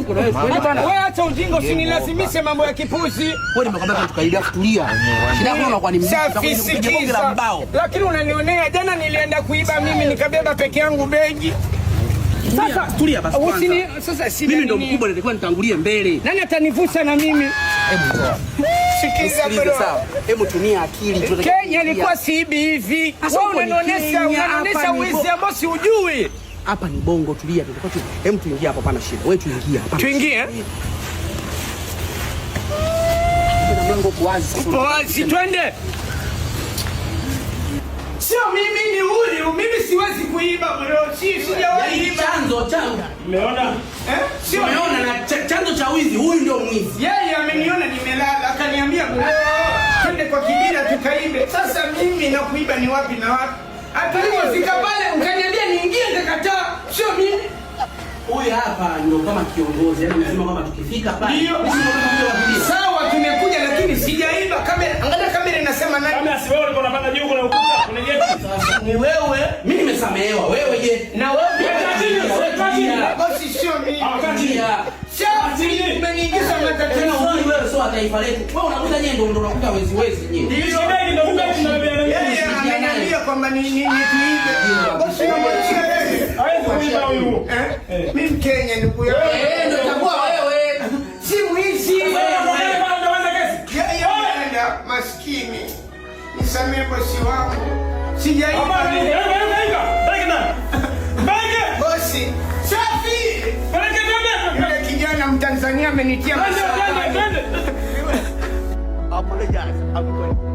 Niko na wewe. Twende bana. Wewe acha ujinga, usinilazimishe mambo ya kipuzi. Wewe nimekwambia tukaiba, tulia. Shida yako unakuwa ni mbishi. Safi, Bonge la sikiza. mbao. Lakini unanionea, jana nilienda kuiba mimi nikabeba peke yangu begi. Sasa tulia basi kwanza. Usini sasa shida Mimi ndo nini? mkubwa, nilikuwa nitangulie mbele. Nani atanivusa na mimi? Hebu Sikiza nisikilize bro. sawa. Hebu tumia akili. Kenya ilikuwa siibi hivi. Sasa Wewe huko ni unanionyesha Kenya, unanionyesha hapa ni wizi ambao siujui. Hapa ni Bongo, tulia. Tulikuwa tu. Hebu tuingie hapa, hapana shida. Wewe tuingie hapa. Tuingie? Kuna mlango uko wazi sasa. Upo wazi, twende. Sio mimi, ni huyu. Mimi siwezi kuiba bro. Si sijawahi Yaani iba. chanzo cha Umeona? Eh? Sio umeona na chanzo cha wizi, huyu ndio mwizi. Yeye ameniona nimelala akaniambia, bro, twende kwa Kibira tukaibe. Sasa mimi na kuiba ni wapi na wapi? Hata ulipofika pale ukaniambia niingie, nikakataa. Sio mimi. Huyu hapa ndio kama kiongozi, yaani lazima kwamba tukifika pale. Ndio. Sisi ndio kama wa Kibira. Sawa, tumekuja lakini sijaiba. Kamera, angalia kamera inasema nani? Kama si wewe ulikuwa unapanda juu kuna ukuta, kuna geti. Sasa ni wewe, mimi nimesamehewa. Wewe je? Na wewe Kaa chini, kaa chini. Bosi, sio mimi. Ah, kaa chini. Tulia. Safi, umeniingiza Tena matatizo. uzuri wewe sio wa taifa letu. Wewe unakuta nyewe ndio unakuta wezi wezi nyewe. Ndio. Begi ndio begi tunabebea na Yeye ameniambia kwamba ni tuibe. Bosi, unamwachia yeye. Hawezi kuiba huyu. Eh? Mimi Mkenya ndugu yangu. Eh, ndio itakuwa wewe. Si mwizi. Wewe unaweza kesi. Yeye ameenda maskini. Nisamee bosi wangu. Sijaiba. Hapana, wewe wewe peleke ndani. Peleke. Bosi, safi. Peleke twende. Yule kijana Mtanzania amenitia Twende, mashaka. twende, twende. Apologize. I'm going.